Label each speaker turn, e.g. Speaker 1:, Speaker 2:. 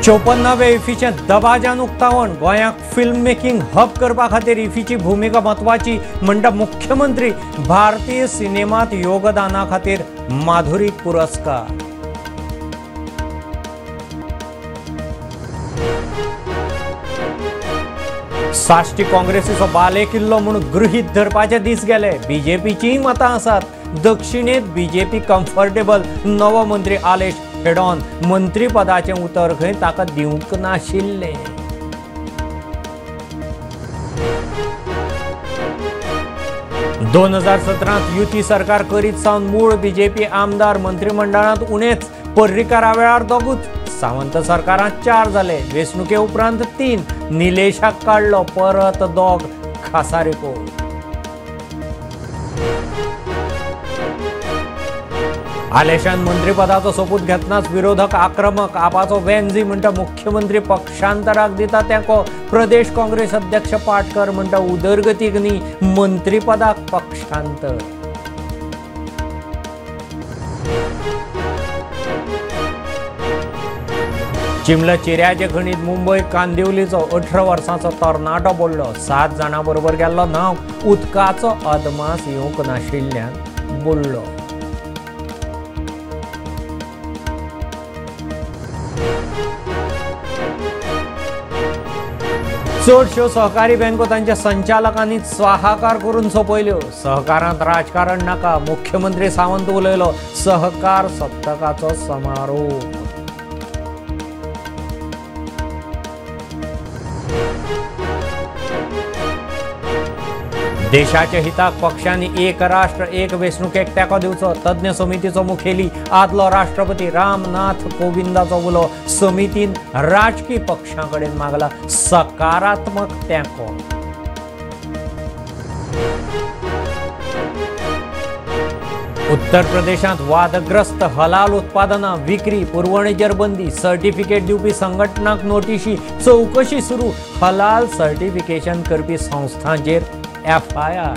Speaker 1: 54व्या इफ्फीचें दबाज्यान उक्तावण. गोंयाक फिल्म मेकिंग हब करपा खातीर इफ्फीची भुमिका म्हत्वाची म्हणटा मुख्यमंत्री. भारतीय सिनेमात योगदाना खातीर माधुरीक पुरस्कार. साश्टी काँग्रेसीचो बालेकिल्लो म्हूण गृहीत धरपाचे दीस गेले. बीजेपीचीय मतां आसात. दक्षिणेत बीजेपी कम्फर्टेबल. नवो मंत्री आलेश हेडॉन मंत्रीपदाचें उतर खंय ताका दिवंक नाशिल्लें. 2017 युती सरकार करीत सावन मूळ बीजेपी आमदार मंत्रिमंडळांत उणेच. पर्रीकारा वेळार दोगूच, सावंत सरकारांत 4 जाले. वेंचणुके उपरांत 3. निलेशाक काडलो, परत दोग खासा रिपोर्ट. आलेशान मंत्रीपदाचो सोपूत घेतनाच विरोधक आक्रमक. आपाचो वेंजी म्हणटा मुख्यमंत्री पक्षांतराक दिता तेंको. प्रदेश काँग्रेस अध्यक्ष पाटकर म्हणटा उदरगतीक न्ही मंत्रीपदाक पक्षांतर. चिमला चिऱ्याचे खणीत मुंबय कांदिवलीचो 18 वर्सांचो तरणाटो बुडलो. 7 जाणां बरोबर गेल्लो न्हांवक. उदकाचो अदमास येवंक नाशिल्ल्यान बुडलो. चडश्यो सहकारी बँको तांच्या संचालकांनी स्वाहाकार करून सोंपयल्यो. सहकारांत राजकारण नाका. मुख्यमंत्री सावंत उलयलो. सहकार सप्तकाचो समारोप. देशाच्या हिताक पक्षांनी एक राष्ट्र एक वेंचणुकेक तेंको दिवचो. तज्ञ समितीचो मुखेली आदलो राष्ट्रपती रामनाथ कोविंदाचो उलो. समितीन राजकी पक्षां कडेन मागला सकारात्मक तेंको. उत्तर प्रदेशांत वादग्रस्त हलाल उत्पादनां विक्री पुरवणेचेर बंदी. सर्टिफिकेट दिवपी संघटनांक नोटिशी. चवकशी सुरू. हलाल सर्टिफिकेशन करपी संस्थांचेर FIR.